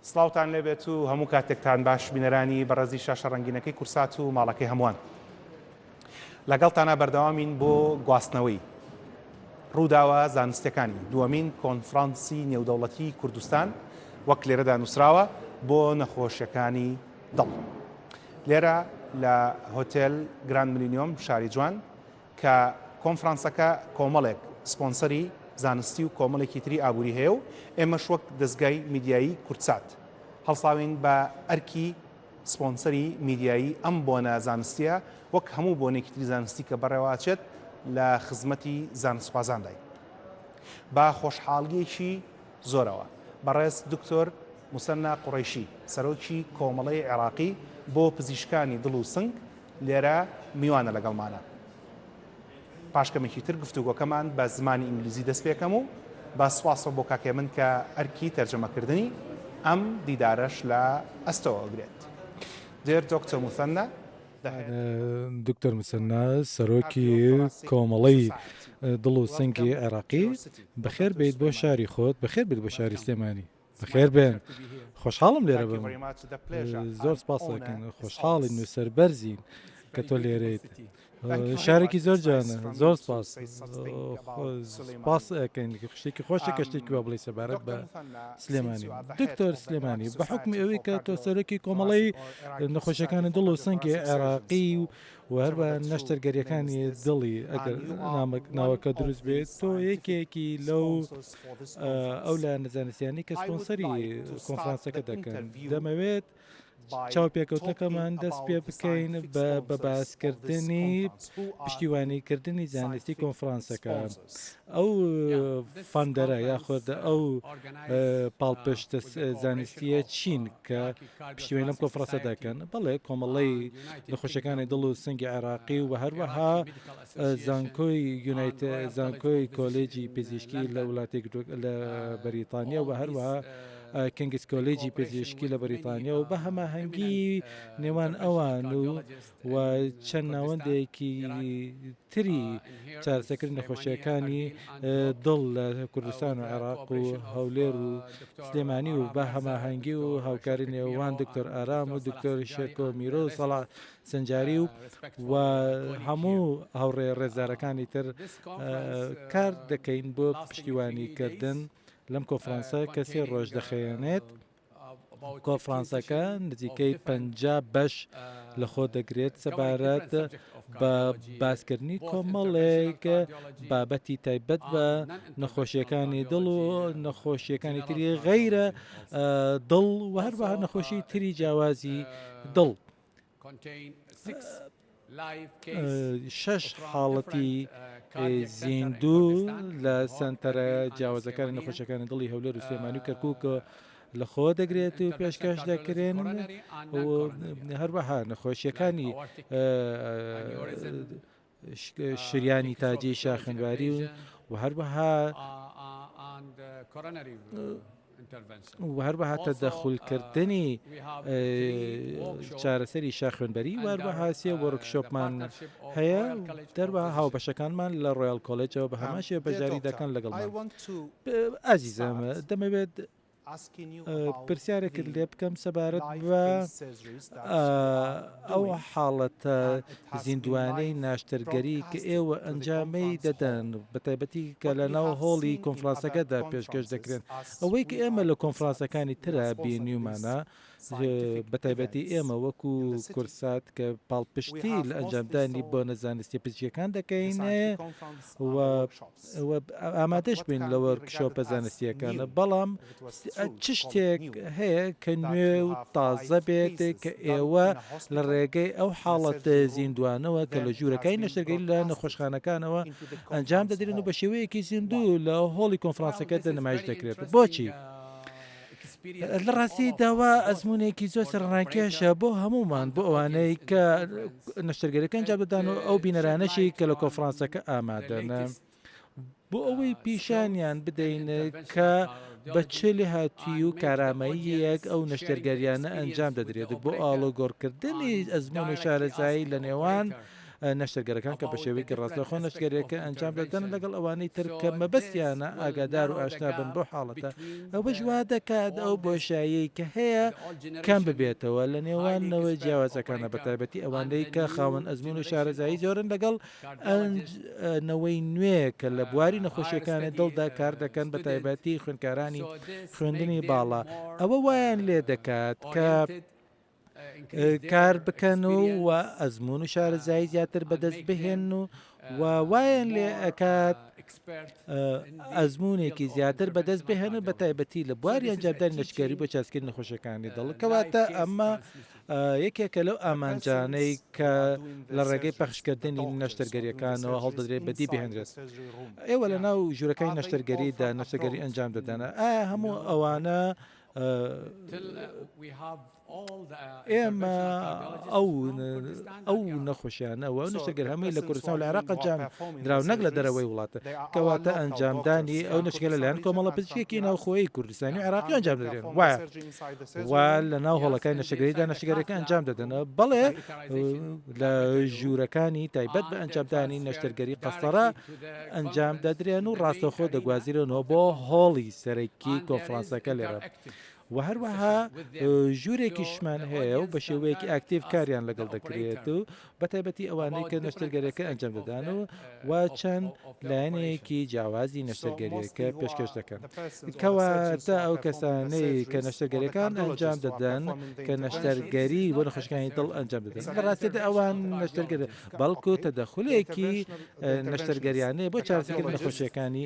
سڵاوتان لێبێت و هەموو کاتێکتان باش بینەرانی بەڕێزی شاشە ڕەنگینەکەی کورسات و ماڵەکەی هەمووان. لەگەڵتانە بەردەوامین بۆ گواستنەوەی ڕووداوە زانستیەکانی دووەمین کۆنفرانسی نێودەوڵەتی کوردستان وەک لێرەدا نووسراوە بۆ نەخۆشیەکانی دڵ. لێرە لە هۆتێل گراند ملینیۆم شاری جوان کە کۆنفرانسەکە کۆمەڵێک سپۆنسەری زانستی و کۆمەڵێکی تری ئابووری هەیە و ئێمەش وەک دەزگای میدیایی کوردسات هەڵساوین بە ئەرکی سپۆنسەری میدیایی ئەم بۆنە زانستیە وەک هەموو بۆنێکی تری زانستی کە بەڕێوەئەچێت لە خزمەتی زانستخوازانداین. بە خۆشحاڵیەکی زۆرەوە بەڕێز دکتۆر موسەننا قوڕەیشی سەرۆکی کۆمەڵەی عێراقی بۆ پزیشکانی دڵ و سنگ لێرە میوانە لەگەڵمانە. پاش کەمێکی تر گفتوگۆکەمان بە زمانی ئینگلیزی دەست پێکەم و بە سوپاسەوە بۆ کاک هێمن کە ئەرکی تەرجەمەکردنی ئەم دیدارەش لە ئەستۆ ئەگرێت. Dear Doctor Muthanna، دکتۆر مسەنا سەرۆکی کۆمەڵەی دڵ و سنگی عێراقی بەخێر بێیت بۆ شاری خۆت بەخێر بێیت بۆ شاری سلێمانی. بەخێر بێن خۆشحاڵم لێرە بم زۆر سپاس دەکەن خۆشحاڵین و سەربەرزین کە تۆ لێرەیت شارێکی زۆر جوانە زۆر سپاس سپاس ئەەکەین شتێکی خۆشە کە شتێکی وا بڵێ سەبارەت بە سلێمانی دکتۆر سلێمانی بە حکمی ئەوەی کە تۆ سەرۆکی کۆمەڵی نەخۆشەکانی دڵ و سنگی عێراقی و و هەروە نەشتەرگەریەکانی دڵی ئەگەر ناوەکە دروست بێت تۆ یەکێکی لەو ئەو لایەنە زانستیانی کە سپۆنسەری کۆنفرانسەکە دەکەن دەمەوێت چاوپێکەوتنەکەمان دەست پێ بکەین بە بە باسکردنی پشتیوانیکردنی زانستی کۆنفرانسەکە ئەو funder ە یاخود ئەو پاڵپشتە زانستیە چین کە پشتیوانی لەم کۆنفرانسە دەکەن؟ بەڵێ کۆمەڵەی نەخۆشیەکانی دڵ و سنگی عێراقی و هەروەها زانکۆی یونایت زانکۆی کۆلێجی پزیشکی لە وڵاتی لە بەریتانیا و هەروەها کینگس کۆلێجی پزیشکی لە بەریتانیا و بە هەماهەنگی نێوان ئەوان و و چەند ناوەندێکی تری چارەسەرکردنی نەخۆشییەکانی دڵ لە کوردستان و عێراق و هەولێر و سلێمانی و بە هەماهەنگی و هاوکاری نێوان دکتۆر ئارام و دکتۆر شێرکۆ میرۆ و سەڵاح سنجاری و و هەموو هاوڕێ ڕێزدارەکانی تر کار دەکەین بۆ پشتیوانیکردن لەم کۆنفرانسە کە سێ ڕۆژ دەخەیەنێت. کۆنفرانسەکە نزیکەی 50 بەش لەخۆ دەگرێت سەبارەت بە باسکردنی کۆمەڵێک بابەتی تایبەت بە نەخۆشیەکانی دڵ و نەخۆشیەکانی تری غەیرە دڵ و هەروەها نەخۆشی تری جیاوازی دڵ. شەش حاڵەتی زیندوو لە سەنتەرە جیاوازەکانی نەخۆشەکانی دڵی هەولێر و سلێمانی و کەرکک لە خۆ دەگرێت و پێشکەش دەکرێن هەروەها نەخۆشیەکانی شریانی تاجی شاخنباری و و هەروەها و هەروەها تەدەخولکردنی چارەسەری شاخوێنبەری و هەروەها سێ وۆرکشۆپمان هەیە دەروەها هاوبەشەکانمان لە ڕۆیاڵ کۆلێجەوە بە هەمان شێوە بەشداری دەکەن لەگەڵمان ئازیزم دەمەوێت پرسیارێکت لێ بکەم سەبارەت بە ئەو حاڵەتە زیندوانەی ناشتەرگەری کە ئێوە ئەنجامی دەدەن بە تایبەتی کە لە ناو هۆڵی کۆنفرانسەکەدا پێشکەش دەکرێن ئەوەی کە ئێمە لە کۆنفرانسەکانی ترا بینیومانە بە تایبەتی ئێمە وەکو کورسات کە پاڵپشتی لە ئەنجامدانی بۆنە زانستیە پزیشکیەکان دەکەین و ئامادەش بووین لە وۆرکشۆپە زانستییەکان، بەڵام چ شتێک هەیە کە نوێ و تازە بێت کە ئێوە لە ڕێگەی ئەو حاڵەتە زیندووانەوە کە لە ژوورەکانی نەشتەرگەری لە نەخۆشخانەکانەوە ئەنجام دەدرێن و بە شێوەیەکی زیندوو لە هۆڵی کۆنفرانسەکەدا نمایش دەکرێت؟ بۆچی؟ لە ڕاستیدا وا ئەزموونێکی زۆر سەرنجڕاکێشە بۆ هەموومان، بۆ ئەوانەی کە نەشتەرگەریەکە ئەنجام دەدان و ئەو بینەرانەشی کە لە کۆنفرانسەکە ئامادەن، بۆ ئەوەی پیشانیان بدەین کە بە چ لێهاتوویی و کارامەییەک ئەو نەشتەرگەریانە ئەنجام دەدرێت، بۆ ئاڵوگۆڕکردنی ئەزموون و شارەزایی لە نێوان. نەشتەرگەرەکان کە بە شێوەیەکی ڕاستەوخۆ نەشتگەریەکە ئەنجام دەدەن لەگەڵ ئەوانەی تر کە مەبەستیانە ئاگادار و ئاشنا بن بەو حاڵەتە، ئەوەش وا دەکات ئەو بۆشاییەی کە هەیە کەم ببێتەوە لە نێوان نەوە جیاوازەکانە بەتایبەتی ئەوانەی کە خاوەن ئەزموون و شارەزایی زۆرن لەگەڵ نەوەی نوێ کە لە بواری نەخۆشیەکانی دڵدا کار دەکەن بەتایبەتی خوێندکارانی خوێندنی باڵا ئەوە وایان لێ دەکات کە کار بکەن و و ئەزمون و شارەزایی زیاتر بەدەست بهێن و و وایان لێ ئەکات ئەزمونێکی زیاتر بەدەست بهێنن بە تایبەتی لە بواری ئەنجامدانی نەشتگەری بۆ چارەسەرکردنی نەخۆشیەکانی دڵ کەواتە ئەمە یەکێکە لەو ئامانجانەی کە لە ڕێگەی پەخشکردنی نەشتەرگەریەکانەوە هەڵدەدرێت بەدی بهێنرێت. ئێوە لە ناو ژوورەکانی نەشتەرگەریدا نەشتەرگەری ئەنجام دەدەن، ئایا هەموو ئەوانە ئێمە ئەو ئەو نەخۆشیانە و ئەو نەشتەرگەر هەمووی لە کوردستان و لە عێراق ئەنجام دراون نەک لە دەرەوەی وڵات کەواتە ئەنجامدانی ئەو نەشتەرگەرە لەلایەن کۆمەڵە پزیشکێکی ناوخۆیی کوردستانی و عێراقی ئەنجام دەدرێن وایە و لە ناو هۆڵەکانی نەشتەرگەریدا نەشتەرگەریەکە ئەنجام دەدەن بەڵێ لە ژوورەکانی تایبەت بە ئەنجامدانی نەشتەرگەری قەستەڕە ئەنجام دەدرێن و ڕاستەوخۆ دەگوازرێنەوە بۆ هۆڵی سەرەکی کۆنفرانسەکە لێرە. و هەروەها ژوورێکیشمان هەیە و بە شێوەیەکی ئاکتیڤ کاریان لەگەڵ دەکرێت و بەتایبەتی ئەوانەی کە نەشتەرگەریەکە ئەنجام دەدان و و چەند لایەنێکی جیاوازی نەشتەرگەریەکە پێشکەش دەکەن. کەواتە ئەو کەسانەی کە نەشتەرگەریەکان ئەنجام دەدەن کە نەشتەرگەری بۆ نەخۆشەکانی دڵ ئەنجام دەدەن لە ڕاستیدا ئەوان نەشتەرگەر بەڵکو تەدەخولێکی نەشتەرگەریانەیە بۆ چارەسەرکردنی نەخۆشیەکانی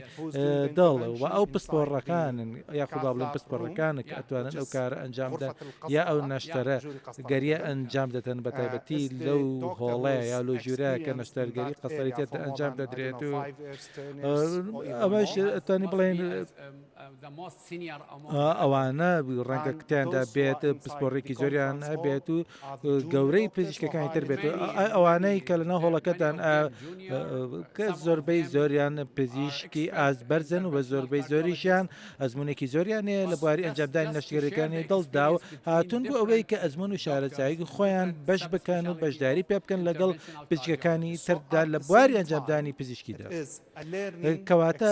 دڵ و ئەو پسپۆڕەکانن یاخود با بڵێن پسپۆڕەکانن کە ئەتوانن ئەو کارە ئەنجام بدەن یا ئەو نەشتەرە گەریە ئەنجام دەدەن بە تایبەتی لەو هۆڵەیە یا لەو ژوورە کە نەشتەرگەری قەسەری تێدا ئەنجام دەدرێت و ئەمەش ئەتوانین بڵێن ئەوانە ڕەنگە تیاندا بێت پسپۆڕێکی زۆریان هەبێت و گەورەی پزیشکەکانی تر بێت ئەوانەی کە لەناو هۆڵەکەدان کە زۆربەی زۆریان پزیشکی ئاست بەرزن و زۆربەی زۆریشیان ئەزمونێکی زۆریان هەیە لە بواری ئەنجامدانی نەشتگەریەکانی دڵدا و هاتوون بۆ ئەوەی کە ئەزمون و شارەزایی خۆیان بەش بکەن و بەشداری پێ بکەن لەگەڵ پزیشکەکانی تردا لە بواری ئەنجامدانی پزیشکیدا. کەواتە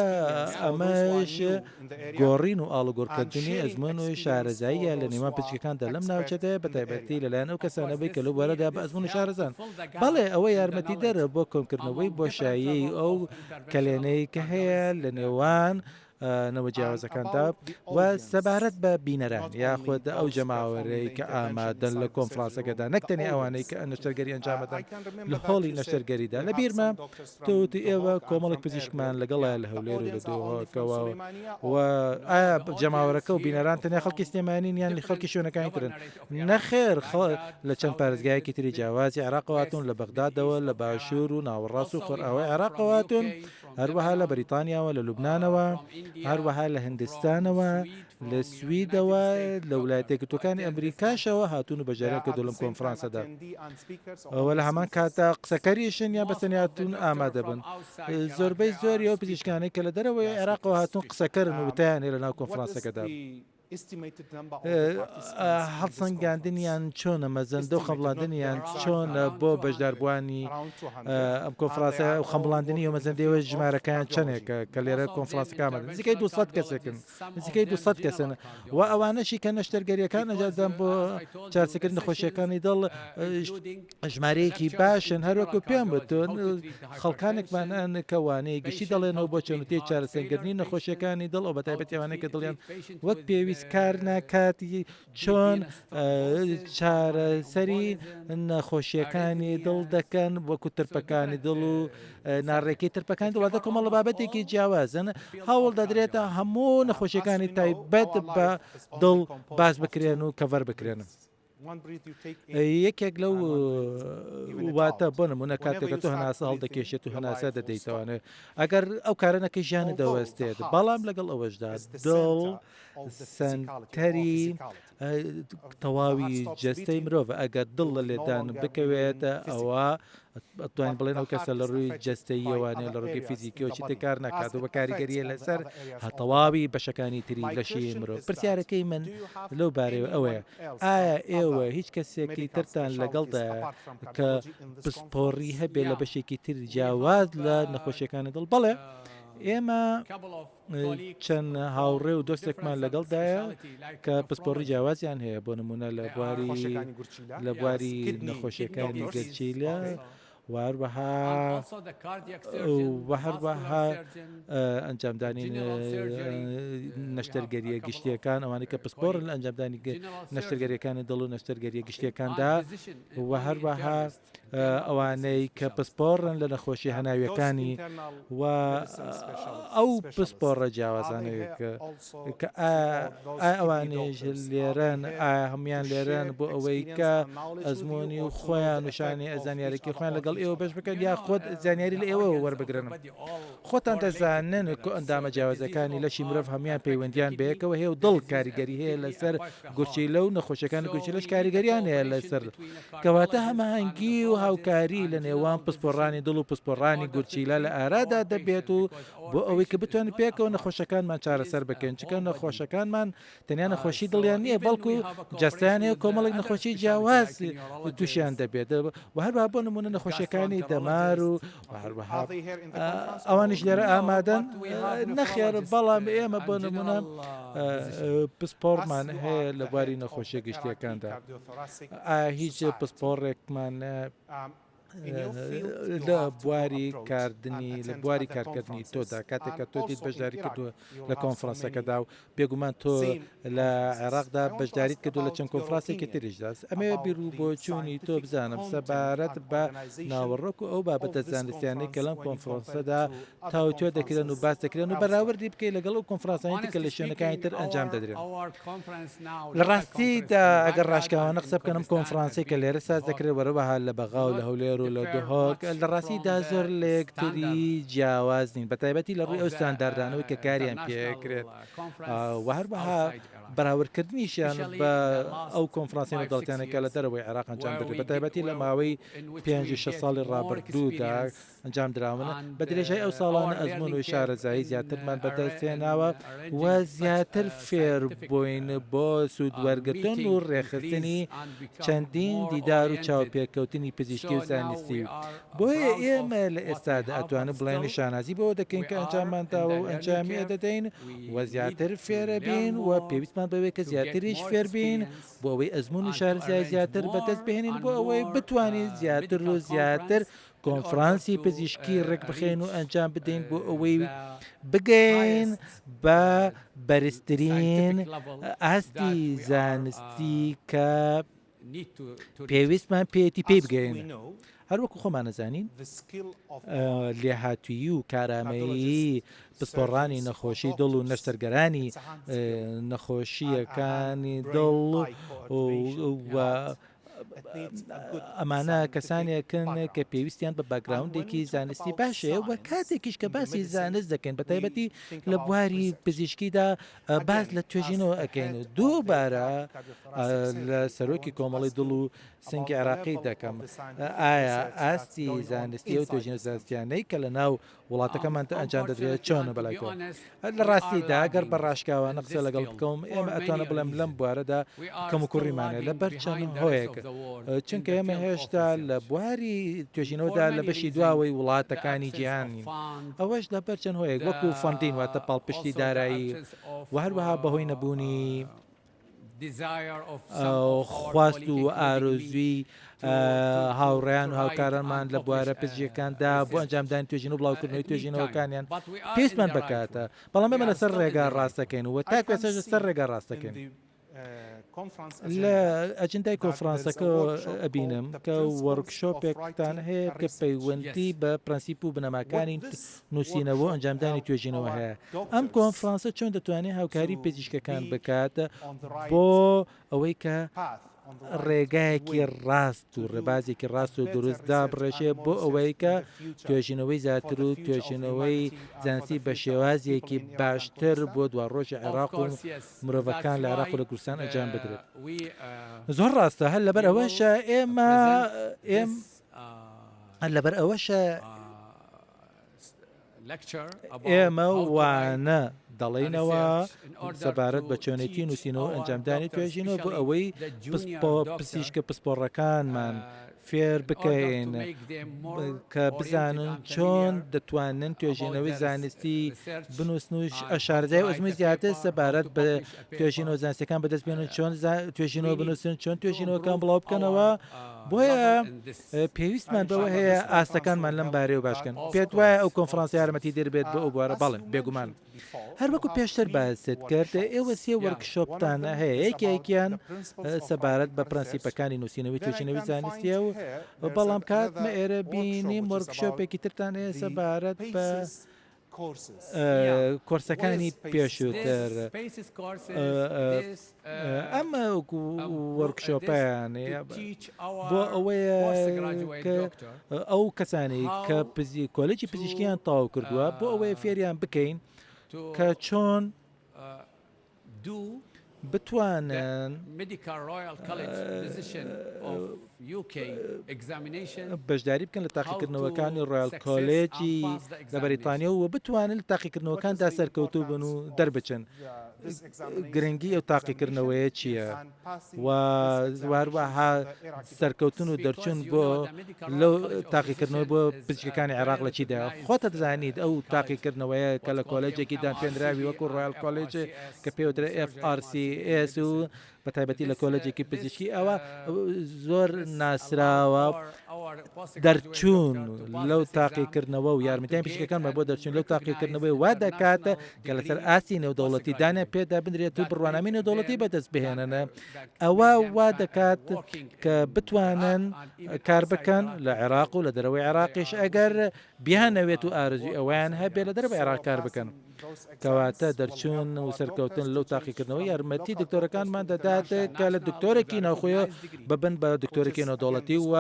ئەمەش گۆڕین و ئاڵوگۆڕکردنی ئەزموون و شارەزاییە لە نێوان پزیشکەکاندا لەم ناوچەدایە بەتایبەتی لەلایەن ئەو کەسانە بووی کە لەو بوارەدا بە ئەزموون و شارەزان. بەڵێ ئەوە یارمەتیدەرە بۆ کەمکردنەوەی بۆشایی ئەو کەلێنەی کە هەیە لە نێوان نەوە جیاوازەکاندا و سەبارەت بە بینەران یاخود ئەو جەماوەرەی کە ئامادەن لە کۆنفرانسەکەدا نەک تەنێ ئەوانەی کە نەشتەرگەری ئەنجامەدەن لە هۆڵی نەشتەرگەریدا لە بیرمە تۆ وتی ئێوە کۆمەڵێک پزیشکمان لەگەڵە لە هەولێر و لە دهۆکەوە و ئایا جەماوەرەکە و بینەران تەنیا خەڵکی سلێمانین یان لە خەڵکی شوێنەکانی ترن نەخێر لە چەند پارێزگایەکی تری جیاوازی عێراقەوە هاتوون لە بەغدادەوە لە باشوور و ناوەڕاست و خۆرئاوای عێراقەوە هاتوون هەروەها لە بەریتانیاوە، لە لوبنانەوە، هەروەها لە هندستانەوە، لە سویدەوە، لە ولایەتە یەکگرتووەکانی ئەمریکاشەوە هاتوون و بەشداریان کردووە لەم کۆنفرانسەدا و لە هەمان کاتدا قسەکەریشن یان بە تەنیا هاتوون ئامادە بن. زۆربەی زۆری ئەو پزیشکانەی کە لە دەرەوەی عێراقەوە هاتوون قسەکەرن و وتەیان هەیە لەناو کۆنفرانسەکەدا. هەڵسەنگاندنیان چۆنە مەزەندە و خەمڵاندنیان چۆنە بۆ بەشداربووانی ئەم کۆنفرانسە و خەمڵاندنی و مەزەندەیەوە ژمارەکەیان چەندێکە کە لێرە کۆنفرانسەکە ئامادەن نزیکەی 200 کەسێکن نزیکەی 200 کەسن و ئەوانەشی کە نەشتەرگەریەکان ئەنجامدان بۆ چارەسەرکردنی نەخۆشیەکانی دڵ ژمارەیەکی باشن هەروەکو پێم وتون خەڵکانێکمان هەن کە وانەی گشتی دەڵێنەوە بۆ چۆنێتی چارەسەرکردنی نەخۆشیەکانی دڵ ئەو بەتایبەتی ئەوانەی کە دڵیان وەک پێویست کار ناکات چۆن چارەسەری نەخۆشیەکانی دڵ دەکەن وەکو ترپەکانی دڵ و ناڕێکی ترپەکانی دڵ واتە کۆمەڵە بابەتێکی جیاوازن هەوڵ دەدرێتە هەموو نەخۆشیەکانی تایبەت بە دڵ باس بکرێن و کەڤەر بکرێن. یەکێک لەو واتە بۆ نمونە کاتێکە تۆ هەناسە هەڵدەکێشێت و هەناسە دەدەیتەوانێ ئەگەر ئەو کارە نەکەی ژیانت دەوەستێت بەڵام لەگەڵ ئەوەشدا دڵ. سەنتەری تەواوی جەستەی مرۆڤە، ئەگەر دڵ لە لێدان بکەوێت ئەوا ئەتوانین بڵێن ئەو کەسە لە ڕووی جەستەییەوە نیە لە ڕووی فیزیکیەوە چیتر کار ناکات و بە کاریگەریە لەسەر تەواوی بەشەکانی تری لەشی مرۆڤ. پرسیارەکەی من لەو بارەیەوە ئەوەیە ئایا ئێوە هیچ کەسێکی ترتان لەگەڵدایە کە پسپۆڕی هەبێت لە بەشێکی تر جیاواز لە نەخۆشیەکانی دڵ؟ بەڵێ ئێمە چەند هاوڕێ و دۆستێکمان لەگەڵدایە کە پسپۆڕی جیاوازیان هەیە بۆ نمونە لە بواری لە بواری نەخۆشیەکانی گەرچیلە و هەروەها و هەروەها ئەنجامدانی نەشتەرگەریە گشتیەکان ئەوانەی کە پسپۆڕن لە ئەنجامدانی نەشتەرگەریەکانی دڵ و نەشتەرگەریە گشتیەکاندا و هەروەها ئەوانەی کە پسپۆڕن لە نەخۆشی هەناویەکانی و ئەو پسپۆڕە جیاوازانەیە کە ئایا ئەوانیش لێرەن ئایا هەموان لێرەن بۆ ئەوەی کە ئەزمموی و خۆیان و شانی زانیارێکی خۆیان لەگەڵ ئێوە بەش بکەن یا خۆت زانیاری لە ئێوە وەربگرن خۆتان دەزانن کۆ ئەندامە جیاوازەکانی لەشی مرۆڤ هەموان پەیوەندیان بەیەکەوە هەیە و دڵ کاریگەری هەیە لەسەر گورچیلە و نەخۆشیەکانی گورچیلەش کاریگەریان هەیە لەسەر کەواتە هەماهەنگی و هاوکاری لە نێوان پسپۆڕانی دڵ و پسپۆڕانی گورچیلە لە ئارادا دەبێت و بۆ ئەوەی کە بتوانین پێکەوە نەخۆشەکانمان چارەسەر بکەین چونکە نەخۆشەکانمان تەنیا نەخۆشی دڵیان نییە بەڵکو جەستەیان هەیە کۆمەڵێک نەخۆشی جیاواز تووشیان دەبێت و هەروەها بۆ نمونە نەخۆشیەکانی دەمار و هەروەها ئەوانیش لێرە ئامادەن نەخێر بەڵام ئێمە بۆ نمونە پسپۆڕمان هەیە لە بواری نەخۆشیە گشتیەکاندا هیچ پسپۆڕێکمان لە بواری کاردنی لە بواری کارکردنی تۆدا کاتێک کە تۆ دیت بەشداری کردووە لە کۆنفرانسەکەدا و بێگومان تۆ لە عێراقدا بەشداریت کردو لە چەند کۆنفرانسێکی تریشدا ئەمێ بیر و بۆچوونی تۆ بزانم سەبارەت بە ناوەڕۆک و ئەو بابەتە زانستیانەی کە لەم کۆنفرانسەدا تاوتوێ دەکرێن و باس دەکرێن و بەراوردی بکەیت لەگەڵ ئەو کۆنفرانسانەی تر کە لە شوێنەکانی تر ئەنجام دەدرێن. لە ڕاستیدا ئەگەر ڕاشکاوانە قسە بکەن ئەم کۆنفرانسەی کە لێرە ساز دەکرێت وەرەوەها لە بەغا و لە هەولێر و لە دهۆک لە ڕاستیدا زۆر لە یەکتری جیاواز نین بە تایبەتی لە ڕووی ئەو ستانداردانەوەی کە کاریان پێکرێت و هەروەها بەراوردکردنیشیان بە ئەو کۆنفرانسی نێودەوڵەتیانە کە لە دەرەوەی عێراق ئەنجام دەدرێت بە تایبەتی لە ماوەی پێنج و شەش ساڵی ڕابردوودا ئەنجام دراون، بە درێژای ئەو ساڵانە ئەزموون و شارەزایی زیاترمان بەدەست هێناوە و زیاتر فێربووین بۆ سوودوەرگرتن و ڕێکخستنی چەندین دیدار و چاوپێکەوتنی پزیشکی و زانستی، بۆیە ئێمە لە ئێستادا ئەتوانین بڵێین شانازی بەوە دەکەین کە ئەنجاممان داوە و ئەنجامی دەدەین و زیاتر فێرەبین و پێویستمان بەوەیە کە زیاتریش فێربین بۆ ئەوەی ئەزموون و شارەزایی زیاتر بەدەست بهێنین بۆ ئەوەی بتوانین زیاتر و زیاتر کۆنفرانسی پزیشکی ڕێکبخەین و ئەنجام بدەین بۆ ئەوەی بگەین بە بەرزترین ئاستی زانستی کە پێویستمان پێیەتی پێی بگەین. هەروەکو خۆمان ئەزانین لێهاتوویی و کارامەیی پسپۆڕانی نەخۆشی دڵ و نەشتەرگەرانی نەخۆشییەکانی دڵ و ئەمانە کەسانێکن کە پێویستیان بە background ێکی زانستی باش هەیە و کاتێکیش کە باسی زانست دەکەین بە تایبەتی لە بواری پزیشکیدا باس لە توێژینەوە ئەەکەین و دووبارە لە سەرۆکی کۆمەڵی دڵ و سنگی عێراقی دەکەم ئایا ئاستی زانستی و توێژینە زانستیانەی کە لە ناو وڵاتەکەمان ئەنجام دەدرێت چۆنە بەلای تۆ؟ لە ڕاستیدا گەر بە ڕاشکاوانە قسە لەگەڵ بکەم ئێمە ئەتوانم بڵێم لەم بوارەدا کەموکوڕیمان هەیە لەبەر چەند هۆیەک چونکە ئێمە هێشتا لە بواری توێژینەوەدا لە بەشی دواوەی وڵاتەکانی جیهانین ئەوەش لەبەر چەند هۆیەک وەکو funding واتە پاڵپشتی دارایی و هەروەها بەهۆی نەبوونی خواست و ئارەزووی هاوڕێیان و هاوکارانمان لە بوارە پزیشکیەکاندا بۆ ئەنجامدانی توێژینەوە و بڵاوکردنەوەی توێژینەوەکانیان پێویستمان بە کاتە، بەڵام ئێمە لەسەر ڕێگا ڕاستەکەین و تاکو ئێستاش لەسەر ڕێگا ڕاستەکەین. لە ئەجندای کۆنفرانسەکە ئەبینم کە وۆرکشۆپێکتان هەیە کە پەیوەندی بە پرەنسیپ و بنەماکانی نووسینەوە و ئەنجامدانی توێژینەوە هەیە. ئەم کۆنفرانسە چۆن دەتوانێت هاوکاری پزیشکەکان بکات بۆ ئەوەی کە. ڕێگایەکی ڕاست و ڕێبازێکی ڕاست و دروست دابڕێژێ بۆ ئەوەی کە توێژینەوەی زیاتر و توێژینەوەی زانستی بە شێوازێکی باشتر بۆ دواڕۆژی عێراق و مرۆڤەکان لە عێراق و لە کوردستان ئەنجام بدرێت. زۆر ڕاستە هەر لەبەر ئەوەشە ئێمە ئێم هەر لەبەر ئەوەشە ئێمە وانە دەڵێینەوە سەبارەت بە چۆنێتی نووسینەوە ئەنجامدانی توێژینەوە بۆ ئەوەی پزیشکە پسپۆڕەکانمان فێر بکەین کە بزانن چۆن دەتوانن توێژینەوەی زانستی بنووسن و شارەزای ئەزموونی زیاتر سەبارەت بە توێژینەوە زانستیەکان بەدەست بێنن چۆن توێژینەوە بنووسن چۆن توێژینەوەکان بڵاو بکەنەوە بۆیە پێویستمان بەوە هەیە ئاستەکانمان لەم بارەیەوە باش بکەن. پێت وایە ئەو کۆنفرانسە یارمەتیدەر بێت بۆ ئەو بوارە؟ بەڵێ، بێگومان. هەروەکو پێشتر باست کرد، ئێوە سێ وۆرکشۆپتان هەیە، یەکێکیان سەبارەت بە پرەنسیپەکانی نووسینەوەی توێژینەوەی زانستییە و بەڵام کاتمە ئێرە بینیم وۆرکشۆپێکی ترتان هەیە سەبارەت بە کۆرسەکانی پێشووتر ئەم وۆرکشۆپیان بۆ ئەوەیە کە ئەو کەسانی کە کۆلێجی پزیشکیان تەواو کردووە بۆ ئەوەیە فێریان بکەین کە چۆن بتوانن بەشداری بکەن لە تاقیکردنەوەکانی ڕۆیاڵ کۆلێجی لە بەریتانیا و بتوانن لە تاقیکردنەوەکاندا سەرکەوتوو بن و دەربچن. گرنگی ئەو تاقیکردنەوەیە چییە و هەروەها سەرکەوتن و دەرچوون بۆ لەو تاقیکردنەوەی بۆ پزیشکەکانی عێراق لە چیدایە؟ خۆت دەزانیت ئەو تاقیکردنەوەیە کە لە کۆلێجێکی دانپێنراوی وەکو ڕۆیاڵ کۆلێج کە پێوترێ FRCS و بە تایبەتی لە کۆلێجێکی پزیشکی ئەوە زۆر ناسراوە دەرچوون لەو تاقیکردنەوە و یارمەتیان پزیشکەکان بە بۆ دەرچوون لەو تاقیکردنەوەی وا دەکات کە لەسەر ئاستی نێودەوڵەتی دانیان پێدا بنرێت و بڕوانامەی نێودەوڵەتی بەدەست بهێنن ئەوە وا دەکات کە بتوانن کار بکەن لە عێراق و لە دەرەوەی عێراقیش ئەگەر بیانەوێت و ئارەزووی ئەوەیان هەبێت لە دەرەوەی عێراق کار بکەن. کەواتە دەرچوون و سەرکەوتن لەو تاقیکردنەوە یارمەتی دکتۆرەکانمان دەدات کە لە دکتۆرێکی ناوخۆیە ببن بە دکتۆرێکی نێودەوڵەتی و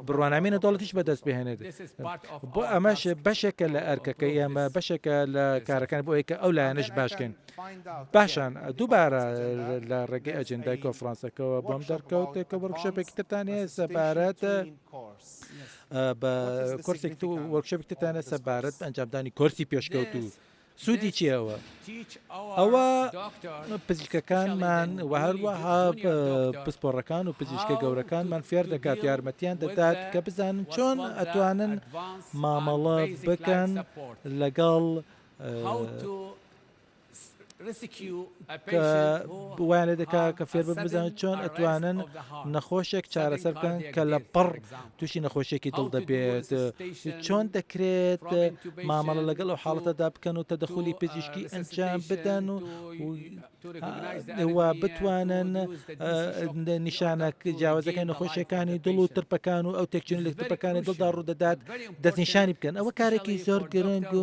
بڕوانامەی نێودەوڵەتیش بەدەست بهێنێت. بۆ ئەمەش بەشێکە لە ئەرکەکەی ئێمە، بەشێکە لە کارەکان بۆ ئەوەی کە ئەو لایەنەش باش بکەین. پاشان دووبارە لە ڕێگەی ئەجێندای کۆنفرانسەکەوە بۆم دەرکەوت کە وۆرکشۆپێکی ترتان هەیە سەبارەت بە کۆرسێک وۆرکشۆپێکی ترتان هەیە سەبارەت بە ئەنجامدانی کۆرسی پێشکەوتوو. سوودی چییە ئەوە؟ ئەوە پزیشکەکانمان و هەروەها پسپۆڕەکان و پزیشکە گەورەکانمان فێر دەکات یارمەتیان دەدات کە بزانن چۆن ئەتوانن مامەڵە بکەن لەگەڵ کە وایان لێ دەکا کە فێر ببن بزانن چۆن ئەتوانن نەخۆشێک چارەسەر بکەن کە لە پڕ تووشی نەخۆشیێکی دڵ دەبێت چۆن دەکرێت مامەڵە لەگەڵ ئەو حاڵەتەدا بکەن و تەدەخولی پزیشکی ئەنجام بدەن و و بتوانن نیشانە جیاوازەکانی نەخۆشیەکانی دڵ و ترپەکان و ئەو تێکچون لە ترپەکانی دڵدا ڕوودەدات دەستنیشانی بکەن ئەوە کارێکی زۆر گرنگ و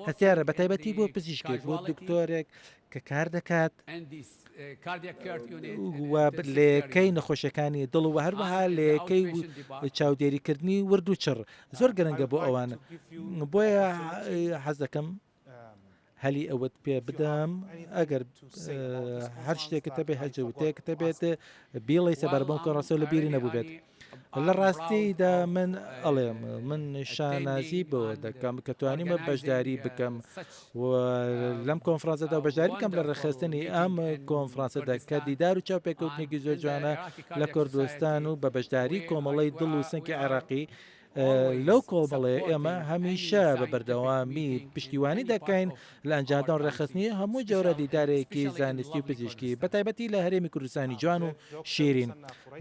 هەستیارە بە تایبەتی بۆ پزیشکێک بۆ دکتۆرێک کە کار دەکات و لەکەی نەخۆشیەکانی دڵ و هەروەها لەکەی چاودێریکردنی ورد و چڕ زۆر گرنگە بۆ ئەوان بۆیە حەز دەکەم هەلی ئەوەت پێ بدەم ئەگەر هەر شتێکت هەبێ هەر جوتێکت هەبێت بیڵێ سەبارەت بەم کۆنفرانسە لە بیری نەبوو بێت. لە ڕاستیدا من ئەڵێم من شانازی بەوە دەکەم کە توانیمە بەشداری بکەم و لەم کۆنفرانسەدا بەشداری بکەم لە ڕێکخستنی ئەم کۆنفرانسەدا کە دیدار و چاوپێکەوتنێکی زۆر جوانە لە کوردستان و بە بەشداری کۆمەڵەی دڵ و سنگی عێراقی لەو کۆمەڵەیە ئێمە هەمیشە بە بەردەوامی پشتیوانی دەکەین لە ئەنجامدان و ڕێکخستنی هەموو جۆرە دیدارێکی زانستی و پزیشکی بەتایبەتی لە هەرێمی کوردستانی جوان و شیرین.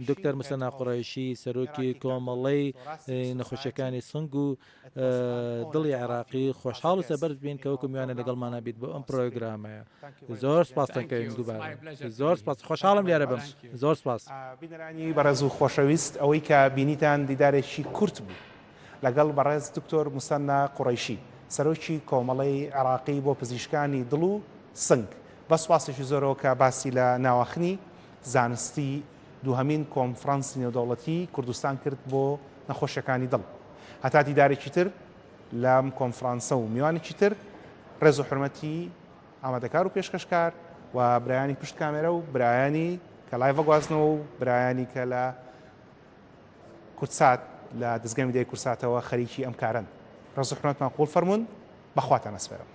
دکتۆر موسەنا قوڕەیشی سەرۆکی کۆمەڵەی نەخۆشیەکانی سنگ و دڵی عێراقی خۆشحاڵ و سەربەرز بین کە وەکو میوانە لەگەڵمانە بیت بۆ ئەم پرۆگرامەیە. زۆر سپاستان کەین دووبارە زۆر سپاس خۆشحاڵم لێرە بم زۆر سپاس. بینەرانی بەڕێز و خۆشەویست ئەوەی کە بینیتان دیدارێکی کورت بوو لەگەڵ بەڕێز دکتۆر موسەننا قوڕەیشی سەرۆکی کۆمەڵەی عێراقی بۆ پزیشکانی دڵ و سنگ بە سوپاسێکی زۆرەوە کە باسی لە ناواخنی زانستی. دووهەمین کۆنفرانسی نێودەوڵەتی کوردستان کرد بۆ نەخۆشیەکانی دڵ. هەتا دیدارێکی تر لەم کۆنفرانسە و میوانێکی تر ڕێز و حورمەتی ئامادەکار و پێشکەشکار و برایانی پشت کامێرە و برایانی کە live ئەگوازنەوە و برایانی کە لە کوردسات لە دەزگای میدیای کوردساتەوە خەریکی ئەم کارەن. ڕێز و حورمەتمان قبوڵ فەرموون. بەخواتان ئەسپێرم.